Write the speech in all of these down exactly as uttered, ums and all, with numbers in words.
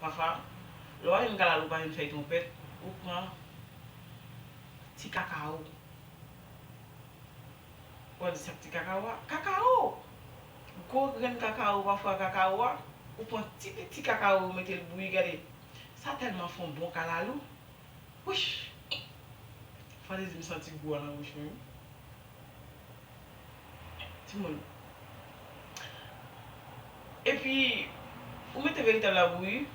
Pafwa, lè w al jwenn kalalou pa jwenn fèy twonpèt, ou pran ti kakawo. Ou di sa k ti kakawo a? Kakawo! Gwo grenn kakawo, pafwa kakawo a, ou pran ti piti kakawo, ou mete l bouyi, gade. Sa tèlman fè yon bon kalalou. Wouch! Fò te di m santi gou a nan bouch mwen wi. Timoun. Epi, ou mete veritab la bouyi,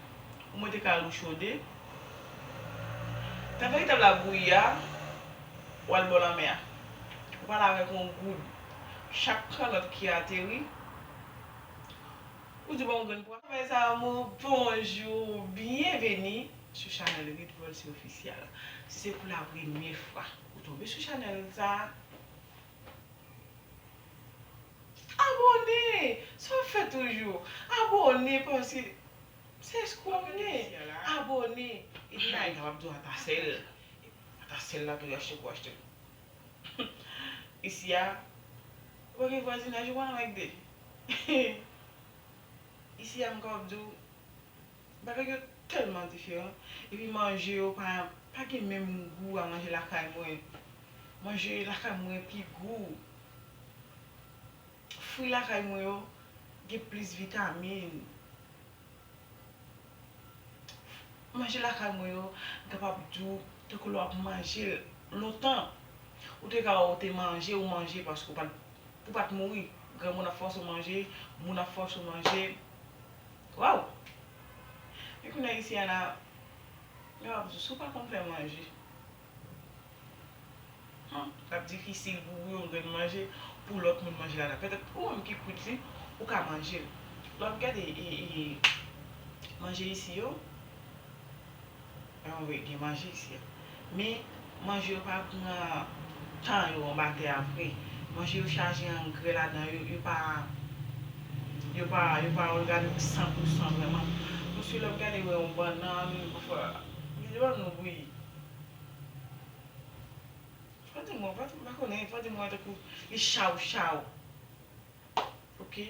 ou mete kalalou chode. Tan veritab la bouyi a, w al bò lanmè a. Ou pale avèk yon goud. Chak kannòt ki ateri, ou di bon grenn pwa. Mes amours, bonjou, byenveni sou chanèl Ritvolse Official. Si se pou la premyè fwa ou tonbe sou chanèl sa, abòne! Sa w ap fè toujou? Abòne, paske se eskwè w ye. Abòne! Epi pa gen kapab di w ata sèl. Ata sèl la tou, achte pou achte. Isi a, ou pa gen vwazinaj, ou pa nan règle. Isi a, m kapab di w, bagay yo tèlman diferan. Epi manje yo pa, pa gen menm gou a manje lakay mwen. Manje lakay mwen pi gou. Fwi lakay mwen yo gen plis vitamin. Manje lakay mwen yo, m kapab di w, tankou lè w ap manje l lontan, ou te ka wè ou te manje, ou manje paske ou pa t, ou pa t mouri. Granmoun ap fòse w manje, moun ap fòse w manje. Waw! Men kounye a isi a la, m kapab di w, si w pa konn fè manje, Hmm, l ap difisil pou ou yon grenn manje, pou lòt moun manje ladan. Petèt ou menm ki kwit li, ou ka manje l. Lè w ap gade e, e, manje isi yo, ann vre, gen manje isi a. Men manje yo pa pran tan yo anba tè a vre. Manje yo chaje angrè ladan, yo, yo pa, yo pa, yo pa òganik san pou san vrèman. Paske lè w ap gade wè yon bannann, pafwa, gen de bannann ou bouyi. Fò di mwen, fò di, m pa konnen, fò di mwen tankou li chaw chaw. Oke?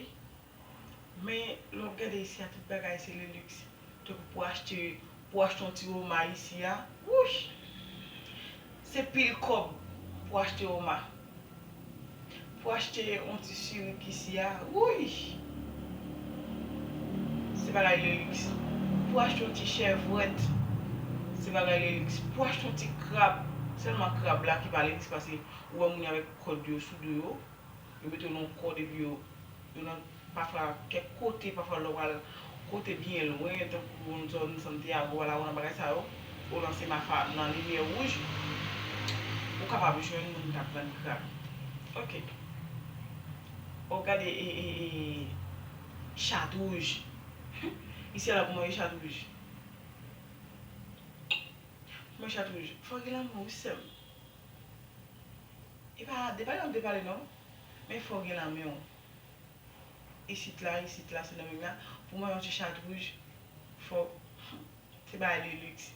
Men, lè w ap gade isi a, tout bagay se le luxe. Tankou pou achte, pou achte yon ti oma isi a, wouch! Se pil kòb pou achte oma. Pou achte yon ti sirik isi a, wouy! Se bagay le luxe. Pou achte yon ti chèvwèt, se bagay le luxe. Pou achte yon ti krab, sèlman krab la ki pa le luxe, paske ou wè moun yo avèk kòd yo sou do yo, yo mete yo nan yon kòd epi yo, yo nan, pafwa, kèk kote, pafwa lè w al kote byen lwen, tankou yon zòn Santiago, Alaona, bagay sa yo, ou nan Semafa, nan limyè wouj, ou kapab jwenn moun k ap vann krab. Oke. Ou gade, e, e, e, chat wouj. Isi a la pou manje chat wouj. Pou manje chat wouj, fò gen lanmou, wi, sè m. E pa depale, n ap depale non. Men fò w gen lanmen w. Isit la, isit la, se nan menm la. Pou manje yon ti chat wouj, fò, se bagay de luxe.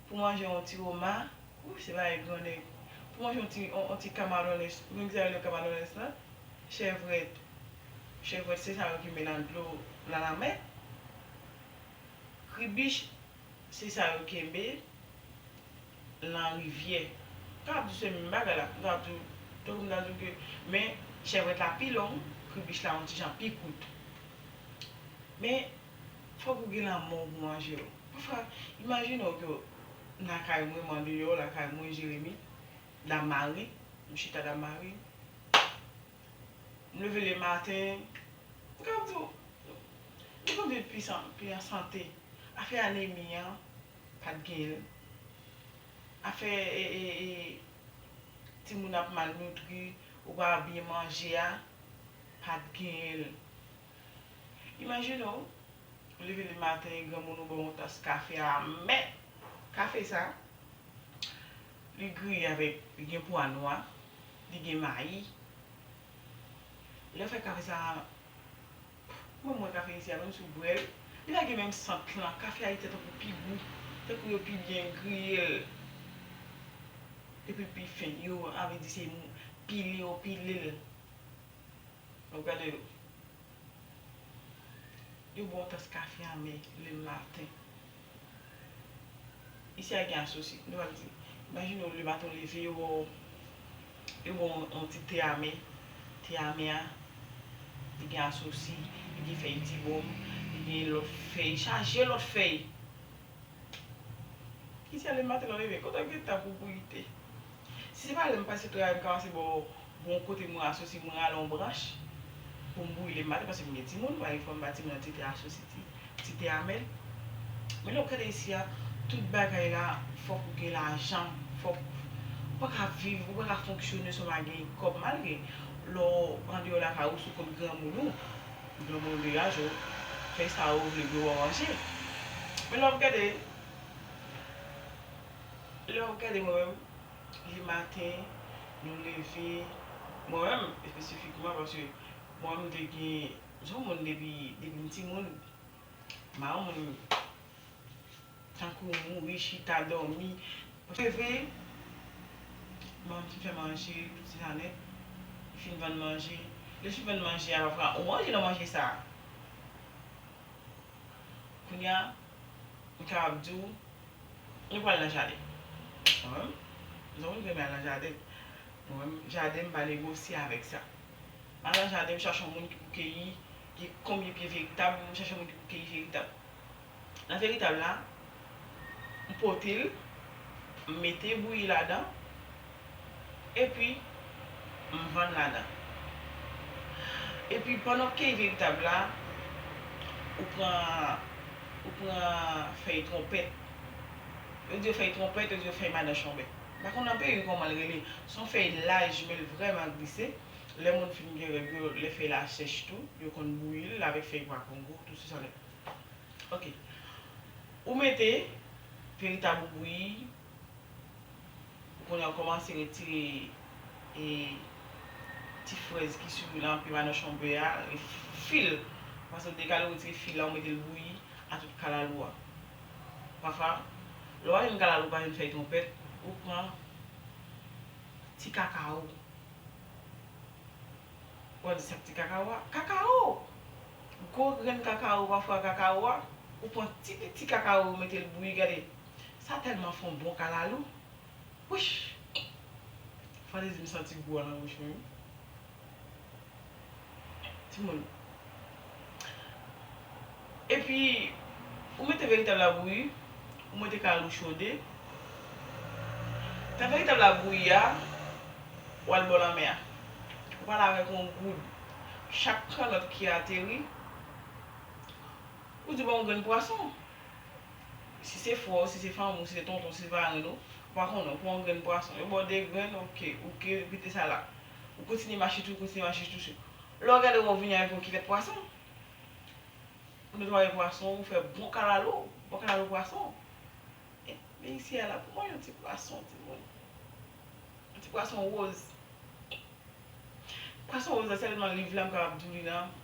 Pou manje yon ti oma, ou, se bagay gran nèg. Pou manje yon ti, yon, yon ti camarones, ou konn ki sa yo rele camarones lan? Chèvwèt. Chèvwèt, se sa yo kenbe nan dlo, nan lamè. Kribich, se sa yo kenbe nan rivyè. M kapab di w se menm bagay la. M kapab di w, tankou m ta di w ke, men chèvwèt la pi long, kribich la yon ti jan pi kout. Men, fòk ou gen lanmou pou manje yo. Pafwa, imajine w ke lakay mwen, m andeyò, lakay mwen, Jeremi, Dam Mari, m chita Dam Mari. M leve le maten, m kapab di w, li konn viv pi san, pi an sante. Afè anemi an, pa t gen l. Afè, e, e, e, timoun ap malnitri, ou pa byen manje a, pa t gen l. Imajine w, ou leve le maten, granmoun ou ba w yon tas kafe amè. Kafe sa, li griye avèk, li gen pwa nwa, li gen mayi. Lè w fè kafe sa, mwen, mwen kafe isi a, menm si w bwè l, li pa gen menm sant lan. Kafe ayisyen tankou pi gou, tankou yo pi byen griye l. Epi pi fen, yo, sa vle di se mou, pile yo pile l. Ou gade yo. Yo ba w tas kafe amè le maten. Isi a gen asosi. Nou pral di, imajine w lematen w leve, yo ba w, yo ba w yon ti te amè. Te amè a, li gen asosi, li gen fèy dibòm, li gen lòt fèy, chaje lòt fèy. Isi a lematen lè w leve, kote w gen tan pou bouyi te? Si se pa lè m pase travay, m ka pase bò, bò yon kote mwen asosi, mwen rale yon branch pou m bouyi lematen, paske m gen timoun, pa gen fwa m ba timoun nan ti te asosi, ti, ti te amè. Men lè w gade isi a, tout bagay la, fòk ou gen lajan, fòk ou pa ka viv, ou pa ka fonksyone san w pa gen kòb, malgre lè w andeyò lakay ou sou kont granmoun ou, granmoun ou degaje w, fè sa ou vle pou yo ba w manje. Men lè w ap gade, lè w ap gade mwen menm, lematen, nou leve, mwen menm, espesifikman, paske mwen menm, m te gen, m se yon moun depi, depi m timoun, m pa yon moun tankou mouri, chita, dòmi. Leve, manman m fin fè manje, tout ti sa nèt, fin vann manje. Lè fin vann manje a, pafwa, ou manje nan manje sa a. Kounye a, m kapab di w, nou pral nan jaden. Mwen menm, m se yon moun ki renmen al nan jaden. Mwen menm, jaden, m pa negosye avèk sa. M al nan jaden, m chache yon moun ki pou keyi, gen konbyen pye veritab, m chache yon moun ki pou keyi veritab. Nan veritab la, m pote l, m mete bouyi ladan, epi m vann ladan. Epi pandan w ap keyi veritab la, ou pran, ou pran fèy twonpèt. Yo di yo fèy twonpèt, yo di yo fèy madan chonbè. M pa konn nan peyi kòman l rele. Se yon fèy laj, men l vrèman glise. Lè moun fin gen règ yo, lè fèy la chèch tou, yo konn bouyi l avèk fèy pwa kongo, tout sa nèt. Ok. Ou mete veritab ou bouyi, kounye a ou kòmanse retire, e, ti frèz ki sou lanpil madan chonbè a, e, fil. Paske ou dekale, ou retire fil la, ou mete l bouyi a tout kalalou a. Pafwa, lè w pa jwenn kalalou, ou pa jwenn fèy twonpèt, ou pran ti kakawo. Ou a di sa k ti kakawo a? Kakawo! Gwo grenn kakawo, pafwa kakawo a, ou pran ti piti kakawo, ou mete l bouyi, gade. Sa tèlman fè yon bon kalalou. Wouch! Fò te di m santi gou a nan bouch mwen, wi. Timoun. Epi, ou mete veritab la bouyi, ou mete kalalou chode. Tan veritab la bouyi a, w al bò lanmè a. Ou pale avèk yon goud. Chak kannòt ki ateri, ou di ba w yon grenn pwason. Si se frè w, si se fanmi w, si se tonton, si se parenn ou, ou pa konnen, ou pran yon grenn pwason. Yo ba w de grenn, ok, ou ke kite sa la. Ou kontinye mache tou, kontinye mache tou. Lè w gade, w vini avèk yon kilèt pwason. Ou netwaye pwason, ou fè bon kalalou, bon kalalou pwason. E, men isi a la, pou mwen, yon ti pwason, timoun. Yon ti pwason woz. Pwason woz la, sèlman liv la, m kapab di w li nan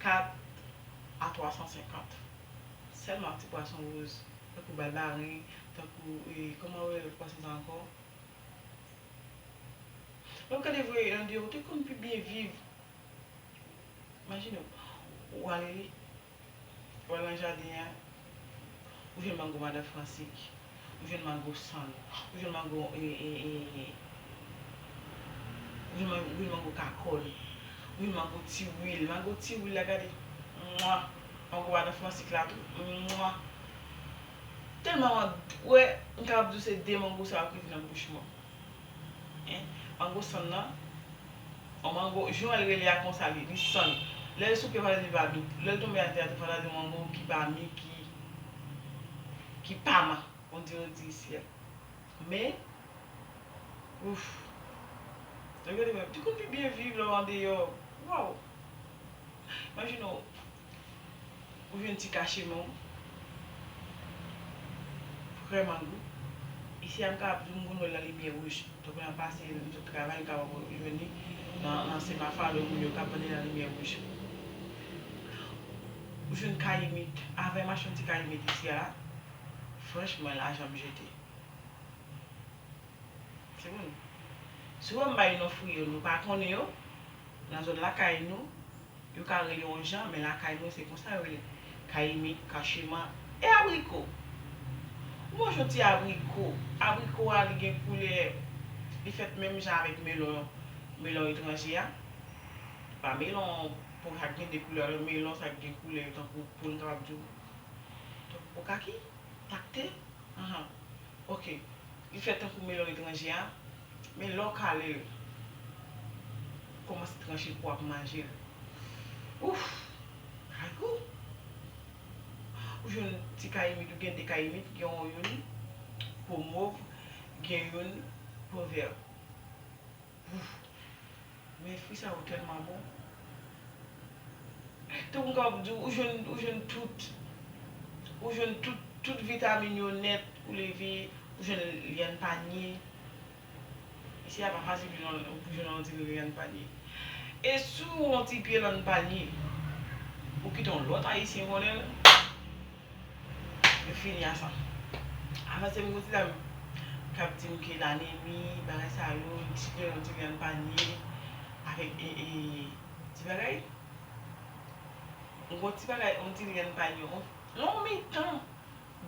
kat a twa san senkant. Sèlman ti pwason woz. Tankou balbari, tankou, e, kòman yo rele lòt pwason sa ankò? Donk, gade vre, andeyò, ou te konn pi byen viv. Imajine w, ou ale, ou al nan jaden an, ou jwenn mango madan Fransik, ou jwenn mango sann, ou jwenn mango, e, e, e, e, ou jwenn man-, ou jwenn mango kakòl, ou jwenn mango tiwil, mango tiwil la, gade, mwa, mango madan Fransik la tou, mwa. Tèlman mwen, wè, m kapab di w se de mango sa yo ki vin nan bouch mwen. Hein? Mango sann nan. On mango, jan l rele a konsa, li, li sann. Lè l sou pye, fò ta di li pa dou. Lè l tonbe atè a tou, fò ta di mango ki pa mi, ki, ki pa ma, on dirait di isi a. Men, ouf. Gade mwen, li konn pi byen viv lè w andeyò. Waw! Imajine w, ou jwenn ti kacheman w, vrèman gou. Isi a, m kapab di w, m konn wè l nan limyè wouj. Tankou nan pase, m sot travay, m kapab jwenn li nan, nan semafa, lè moun yo k ap vande nan limyè wouj. Ou jwenn kayimit, avè m achte yon ti kayimit isi a, franchman, lajan m jete. Se bon. Si w wè m bay non fwi yo, nou pa konnen yo, nan zòn lakay nou, yo ka rele yon jan, men lakay mwen se konsa yo rele. Kayimit, kacheman, e abriko. Ou manje yon ti abriko. Abriko a, li gen koulè, li fèt menm jan avèk melon, melon etranje a. Pa melon, pou sa k gen de koulè, melon sa k gen koulè, tankou pou n kapab di w, tankou kaki, takte. Anhan. Ok. Li fèt tankou melon etranje a, men lè w kale l, kòmanse tranche l pou w ap manje l. Ouf! Kayou! Ou jwenn ti kayimit, ou gen de kayimit, gen yon youn po mov, gen youn po vè. Ouf! Men fwi sa yo tèlman bon. Tankou m kapab di w, ou jwenn, ou jwenn tout. Ou jwenn tout, tout vitamin yo nèt, ou leve, ou jwenn lyèn panye. Isi a pa fasil pou jwenn, pou jwenn yon ti lyèn panye. E si w yon ti pye lyèn panye, ou kite yon lòt ayisyen konnen l, yo fini a sa. Avan se m gon ti dam k ap di m ke lanemi, bagay sa yo, li ti pye, yon ti lyèn panye, avèk e, e, ti bagay. M gon ti bagay, yon ti lyèn panye, yon, yon mitan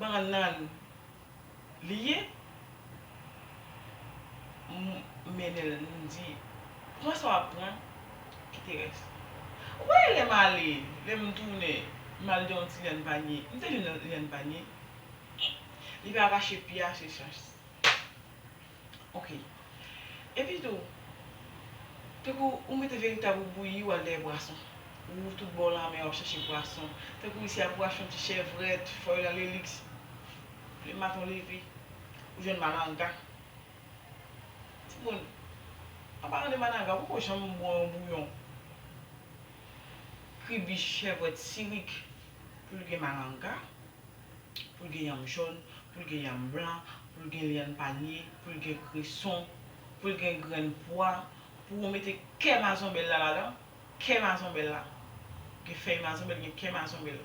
bannann li ye. M mennen l, m di, pran sa w ap pran, kite rès. Ou pa wè lè m ale, lè m tounen, m al de yon ti lyèn panye, m te jwenn lyèn panye. Li pa rache pye a, se chans. Ok. Epi tou, tankou ou mete veritab ou bouyi, w al dèyè pwason. Ou tout bò lanmè, w ap chèche pwason. Tankou isi a pou w achte yon ti chèvrèt, fò yo nan leliks. Lè maten w leve, ou jwenn malanga. Timoun, an palan de malanga, ou poko janm bwè yon bouyon kribich, chèvrèt, sirik pou l gen malanga, pou l gen yanm jòn, pou l gen yanm blan, pou l gen lyèn panye, pou l gen kreson, pou l gen grenn pwa, pou w mete kè mazonbèl la ladan, kè mazonbèl la. Gen fèy mazonbèl, gen kè mazonbèl.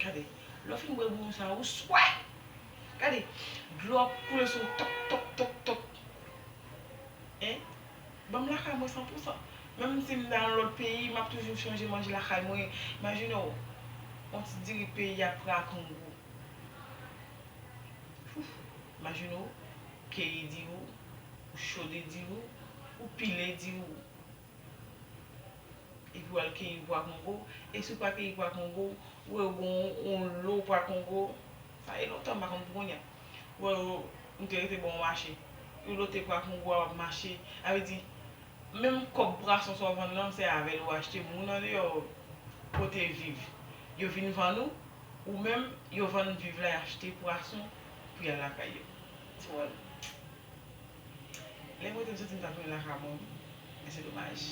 Gade, lè w fin bwè bouyon sa a, ou swè. Gade, dlo ap koule sou ou, tòk, tòk, tòk, tòk. Hein? Ban m lakay mwen san pou san. Menm si m nan yon lòt peyi, m ap toujou chanje manje lakay mwen. Imajine w, yon ti diri peyi a pra Kongo. Ouf, imajine w, keyi diri w, ou chode diri w, ou pile diri w. Epi w al keyi pwa kongo. E si w pa keyi pwa kongo, ou wè yo gen yon, yon lo pwa kongo. Sa e lontan, m pa konn pou kounye a. Ou wè yo, m te rete bò yon mache. Yo lote pwa kongo a, w ap mache. Sa vle di, menm kòb pwason sa w vann nan, se avè l ou achte. Moun andeyò kote viv, yo vin vann ou, ou menm, yo vann viv la, y achte pwason pou y al lakay yo. Ti wè l. Lè m rete, m santi m ta tounen lakay mwen, men se domaj.